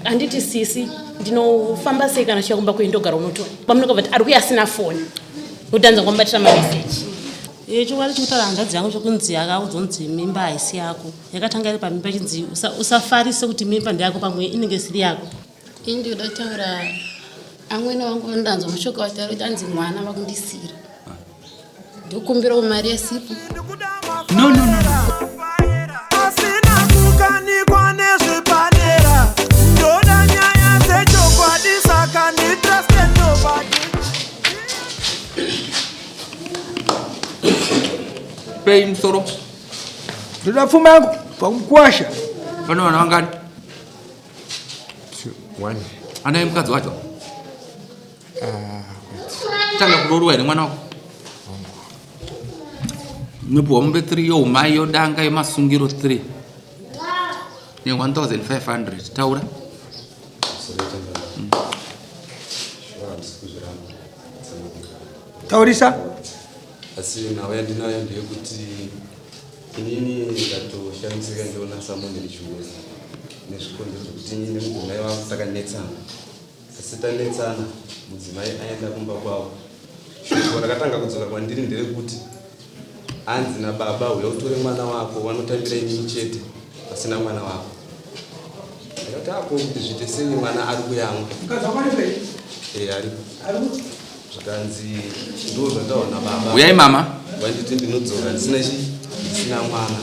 Handiti sisi ndinofamba sei kana chiya kumba kwenyu ndogara unotora bamunokabva ti ari kuya asina foni nokuti anza kwamubatira mameseji. Eh, chokwadi chikutaura hanzvadzi yangu chokunzi akaudzwa kunzi mimba haisi yako yakatanga iri pamimba chinzi usafarise kuti mimba ndeyako pamwe inenge isiri yako. Ini ndinoda kutaura amwene vangu vandanzwa mashoko vataura kuti anzi mwana vakundisira ndokumbirawo mari yesipo. No, no, no, no. Asina kukanikwa nezvepadera ndoda nyaya dzechokwadi saka nditruste nobody. Pei musoro. Ndoda pfuma yangu pakukwasha. Pane vana vangani? Two, one. Anaye mukadzi wacho? Ah, Tanga kuroorwa here mwana wako? Unopiwa mombe 3 youmai yodanga yemasungiro 3 ne 1500 taura. Taurisa. Asi nhau yandinayo ndeyekuti inini ndatoshamisika ndiona samoni richiuya nezvikonzero zvekuti inini nemudzimai wangu takanetsana. Asi tanetsana mudzimai aenda kumba kwavo. Shoko rakatanga kudzoka kwandiri nderekuti anzi nababa huya utore mwana wako wanotambira inini chete pasina mwana wako. Ndakati ako kuti zviite sei mwana ari kuyamwa. Mukadzi wako aripo here? Eh aripo. Aripo. Zvikanzi ndo zvandaona baba. Uyai mama. Vanditi ndinodzoka ndisina chi ndisina mwana.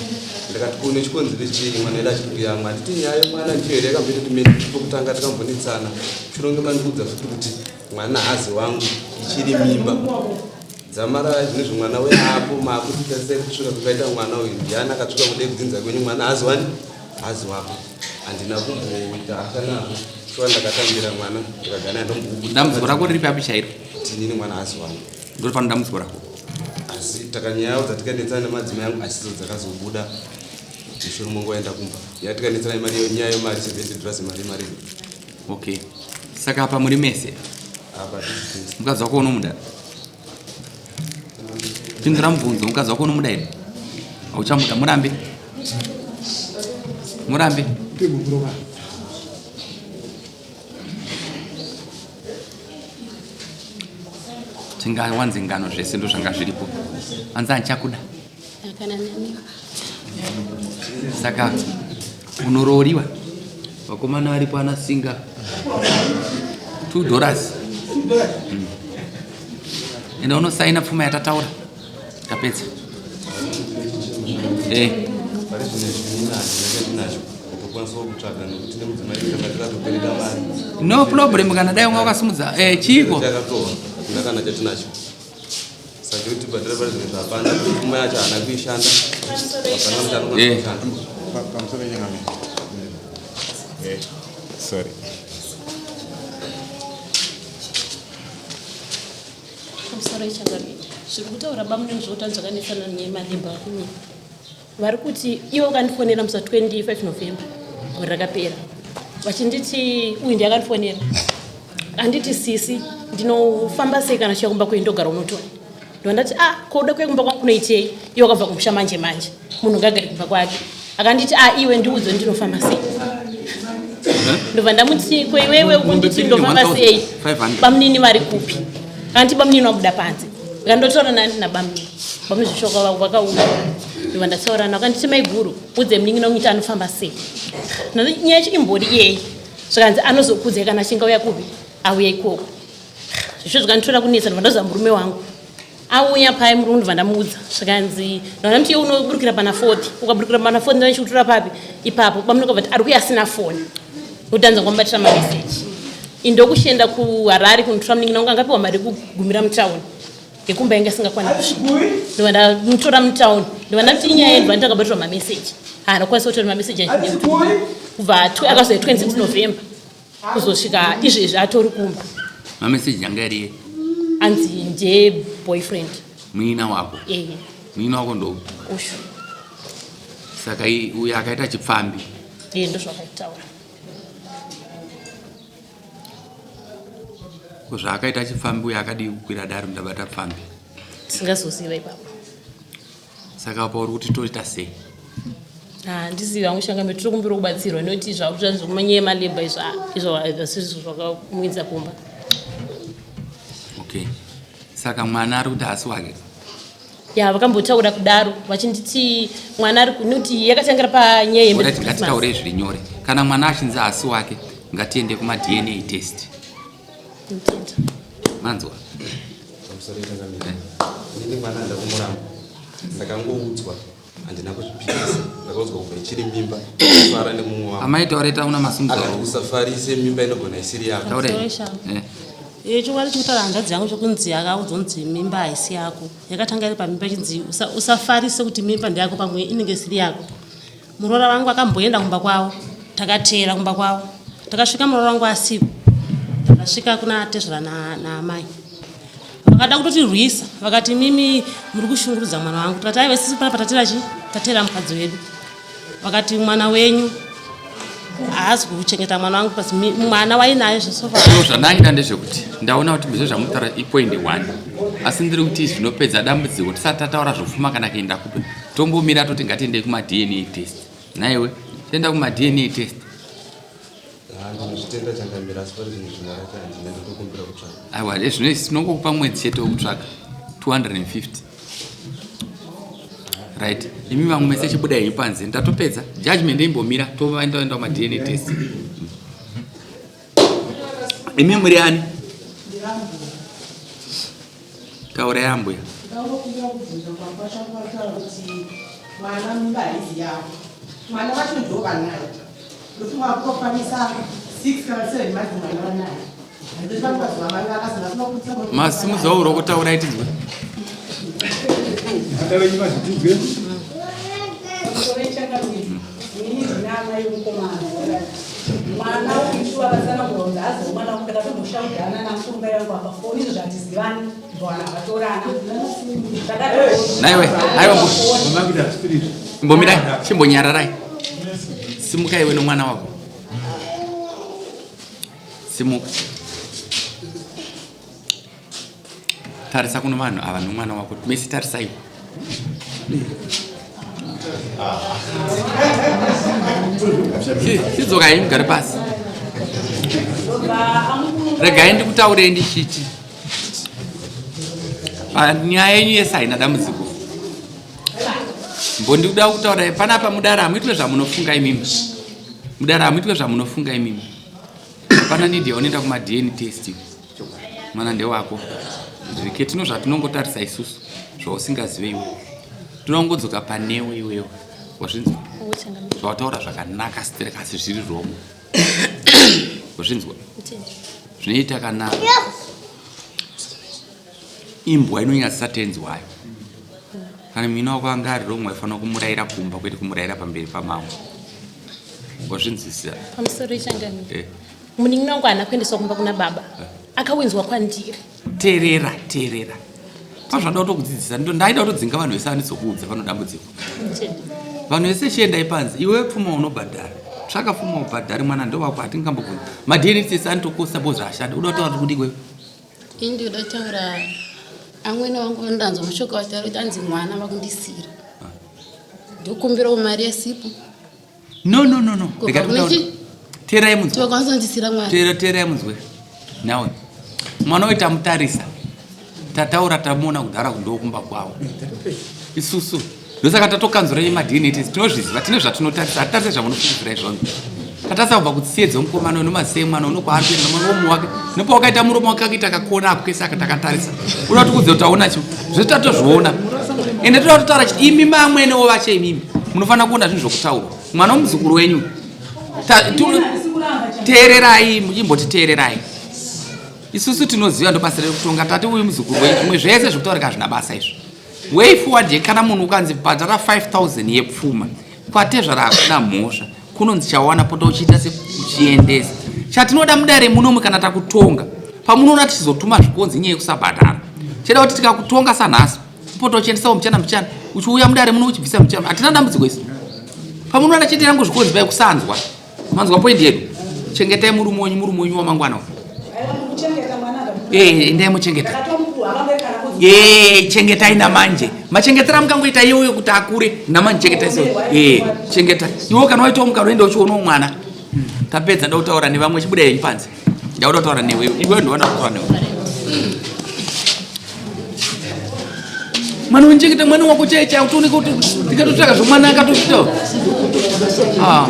Ndakati ko nechikonzero chei mwana edu achiri kuyamwa. Handiti nyaya yemwana ndiyo here yakamboita kuti mene pokutanga takambonetsana. Chironge mandiudza futi kuti mwana haazi wangu ichiri mimba. Dzamara zvinezvi mwana uya apo maakutitarisai kusvika kwakaita mwana uyu ndiani akatsvuka kudai kudzinza kwenyu mwana haazi wani haazi wako. Handina kumboita hasha nazvo. Shuwa ndakatambira mwana ndikagara naye ndombokubuda. Dambudziko rako riri papi chairo? Kuti inini mwana haazi wangu. Ndori pano dambudziko rako. Asi takanyayawo dzatikanetsana nemadzimai angu asidzo dzakazobuda mushure mongu waenda kumba. Yatikanetsana imari nyaya yemari 70 dollars mari mari. Okay. Saka apa muri mese? Apa tisi tese. Mukadzi wako unomuda? Pindura mubvunzo, mukadzi wako unomuda here? Hauchamuda, murambe. Murambe. Tingawanze ngano zvese ndozvanga zviripo. Anzi andichakuda. Kana nani. Saka unorooriwa. Vakomana varipo ana singa. 2 dollars. Enda unosaina pfuma yatataura. Tapedza. Eh. Pari zvino izvi inini handina chandinacho kutokwanisa kutsvaga nekuti nemudzimai tanga takatokwereta mari. No problem kana dai wanga wakasimudza eh chiiko? Takatoa hakuna kana chatinacho. Saka kuti bhadhara pari zvino izvi hapana pfuma yacho haana kuishanda. Hapana kuti anokwanisa Eh. kushanda. Pamusoro nyangami. Eh, sorry. Pamusoro ichangamire zviri kutaura bamunini zvekuti zvakanetsana nemalebha kumi vari kuti ivo vakandifonera musi wa 25 November gore rakapera vachinditi uyu ndiye akandifonera anditi sisi ndinofamba sei kana chiya kumba kwenyu ndogara unotora ndobva ndati ah ko uda kuya kumba kwangu kunoitei iwe wakabva kumusha manje manje munhu ngaagare kumba kwake akanditi ah iwe ndiudze ndinofamba sei ndobva ndamuti ko iwewe ukunditi ndofamba sei bamunini vari kupi akanditi bamunini wabuda panze ndikandotaura nani nabamunini bamunini zvishoka vakauya ndobva ndataura navo akanditi maiguru udze munin'ina wangu kuti anofamba sei nyaya yacho imbori yei zvikanzi anozokudzai kana achinge auya kupi auya ikoko zvisho zvikanditora kunetsa ndobva ndaudza murume wangu auya paye murume ndobva ndamuudza zvikanzi ndobva ndamuti iwe unoburukira pana 40 ukaburukira pana 40 ndobva ndichikutora papi ipapo bamunini vakabva ari kuya asina foni nokuti anza kwamubatira mameseji indokuchienda kuharare kunotora munin'ina wangu angapiwa mari yekugumira mutauni yekumba yanga isingakwani kusvika ndobva ndamutora mutauni ndobva ndamuti inyaya yendobva ndakabatirwa mameseji haana kukwanisa kutora mameseji kubva akazouya 26 November kuzosvika izvezvi atori kumba. Mameseji anga ari anzi ndiye boyfriend muina wako. Eh. Muina wako ndo ushu. Saka uyo akaita chipfambi. Eh, ndozvakaitaura. Ko zvaakaita chipfambi uyo akadii kukwira dare ndabata pfambi. Tisingazoziva ipapo. Saka apa uri kuti toita sei? Handizivi hangu changamire, tiri kumbira kubatsirwa nekuti zvakuita zvekumanyaya emalebha izvo izvo hazvisizvo zvakamuidza kumba. Okay, saka mwana ari kuti haasi wake? Ya, vakambotaura kudaro vachinditi mwana ari nekuti yakatangira panyaya yehembe Alright, dzeChristmas. Ngatitaurei zviri nyore. Kana mwana achinzi haasi wake, ngatiende kuma-DNA test. Ndinotenda. Manzwa? Pamusoro changamire, inini mwana ndakumuramba, ndakangoudzwa, handina kuzvipikisa. Ndakaudzwa kubva ichiri mimba, fara nemumwe wangu. Amai, taurai, tauna masumudza. Akati usafarise, mimba inogona isiri yako. Taurai. Pamusoro. Chokwadi chikutaura hanzvadzi yangu chokunzi yakaudzwa kunzi mimba haisi yako, yakatanga iri pamimba chinzi usafarise kuti mimba ndeyako, pamwe inenge isiri yako. Muroora wangu akamboenda kumba kwavo, takateera kumba kwavo, takasvika muroora wangu asipo. Takasvika kuna tezvara naamai, vakada kutotirwisa, vakati, "Mimi muri kushungurudza mwana wangu." Tikati, "Aiwa, isusu panapa tatera chi tatera mukadzi wedu." Vakati, "Mwana wenyu haasi kuchengeta mwana wangu pasi mwana wainaye zvesofa." So zvandaida ndezvekuti ndaona kuti zve zvamutaura ipoint one, asi ndiri kuti zvinopedza dambudziko tisati tataura zvopfuma kana kuenda kupi, tombomira toti ngatiendei kuma-DNA test. Naiwe tienda kuma-DNA test. Ndinozvitenda changamira, asi pari zvinhu zvimwe racho handina, ndotokumbira kutsvaka. Aiwa, zvino tinongokupa mwedzi chete wekutsvaka 250. Right, imi vamwe mese chibuda henyu panze, ndatopedza judgment, imbomira, tovaendaenda kuma-DNA test. Imi muri ani? Taurai, ambuya. Ndangokumbira kubvunza kwapachakataura kuti mwana mimba haizi yavo. Mwana wacho ndo vanaye, ndofunga kutokwanisa 6 kana 7 months mwana vanaye. Handiti vangazuva mai vakazina vasina kuitisa. Masimudzawo uroko, taurai tinzwe. Atavenyi mazvitinzwe. Inini ndina amai mukomana. Mwana uyu vakatsanangura kuti hazi mwana wangu. Ndakatomboshaudhana namukurumba yangu apa foni, izvo zvatizivani, vanhu havatorana. Naiwe, aiwa, imbomirai, chimbonyararai. Simuka iwe nomwana wako, simuka, tarisa kuno vanhu ava nomwana wako mese, tarisaiwo. Chidzokai mugare pasi. Regai ndikutaurei ndichiti nyaya yenyu yese haina dambudziko. Mbondikuda kutaurai panapa, mudare hamuitwe zvamunofunga imimi, mudare hamuitwe zvamunofunga imimi. Hapana need yaunoenda kumaDNA test, mwana ndewako. Zviketino zvatinongotarisa isusu zvausingazive iwe, tinongodzoka panewe iwewe. Wazvinzwa zvawataura zvakanaka sterek, asi zviri wrong. Wazvinzwa zvinoita kana imbwa inonyadzisa tenzi wayo. Kana muina wako anga ari wrong, waifanira kumurayira kumba, kwete kumurayira pamberi pamambo. Wazvinzwisisa? Pamusoro changamire. Eh. Munin'ina wangu haana kuendeswa kumba kuna baba, akawinzwa kwandiri. Teerera, teerera pazvanoda kutokudzidzisa. Ndo ndaida kutodzinga vanhu vese vandizokuudza pano dambudziko. Vanhu vese chiendai panze. Iwe pfuma unobhadhara, tsvaka pfuma ubhadhare, mwana ndowako. Hatingambobvunza maDNA test, anotokosta bo zvaashanda. Uda kutaura kuti kudii kwewe? Ini ndinoda kutaura amwene wangu vandanzwa mashoko vataura kuti anzi mwana vakundisira, ndokumbirawo mari yesipo. No, no, no, no. Kubva Rega kune kutaura. chi? Teerai munzwe. Tivakwanisa kundisira mwana. Teera, teerai munzwe. Nawe mwana uyu tamutarisa, tataura, tamuona kudhara kundokumba kwavo isusu. Ndosaka tatokanzura yemaDNA test. Tinozviziva, tine zvatinotarisa, hatitarise zvamunofungidzira izvozvo. Tatarisa kubva kutsiye dzemukomana uno, mwana uno kwaari kuenda, muromo wake nepawakaita muromo wake akaita kakona ako kese aka. Takatarisa, uda kuti kudze kuti taona chi zvese tatozviona. Ende toda kutaura chiti imi mamwenewo vacho, imimi munofanira kuona zvinhu zvokutaura. Mwana womuzukuru wenyu, teererai, imboti teererai. Isusu tinoziva, ndo basa rekutonga. Tati uyu muzukuru wenyu, zvimwe zvese zvekutaurika hazvina basa izvo. Way forward yekana munhu ukanzi bhadhara 5000 yepfuma kwatezvara, hakuna mhosva, kunonzi chawana pota uchiita seuchiendesa. Chatinoda mudare munomu, kana takutonga pamunoona tichizotuma zvikonzi inyaya yekusabhadhara. Cheda kuti tikakutonga sanhasi, pota uchiendesawo muchana muchana, uchiuya mudare muno uchibvisa muchana, hatina dambudziko isi. Pamunoona chete yangu zvikonzi pai kusanzwa. Manzwa point yedu? Chengetai murume wenyu, murume wenyu wamangwana uyu. Kuchengeta mwana. Eh, endai muchengeta. Ndakatomupuwa akambe kana kunzi Ee, chengetai namanje machengetera mukangoita iyoyo kuti akure namanje chengetai so. Ee, chengeta iwo kana waitawo mukana uenda uchionawo mwana. Tapedza ndoda kutaura nevamwe, chibuda henyu panze, ndakuda kutaura newe iwe, ndowada kutaura newe. Mwana unchengeta mwana wako chaiye chaiye kutooneka kuti ndikatotsvaka zvomwana akatosvita. Ah.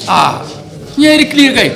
Ah, nyaya iri clear kai.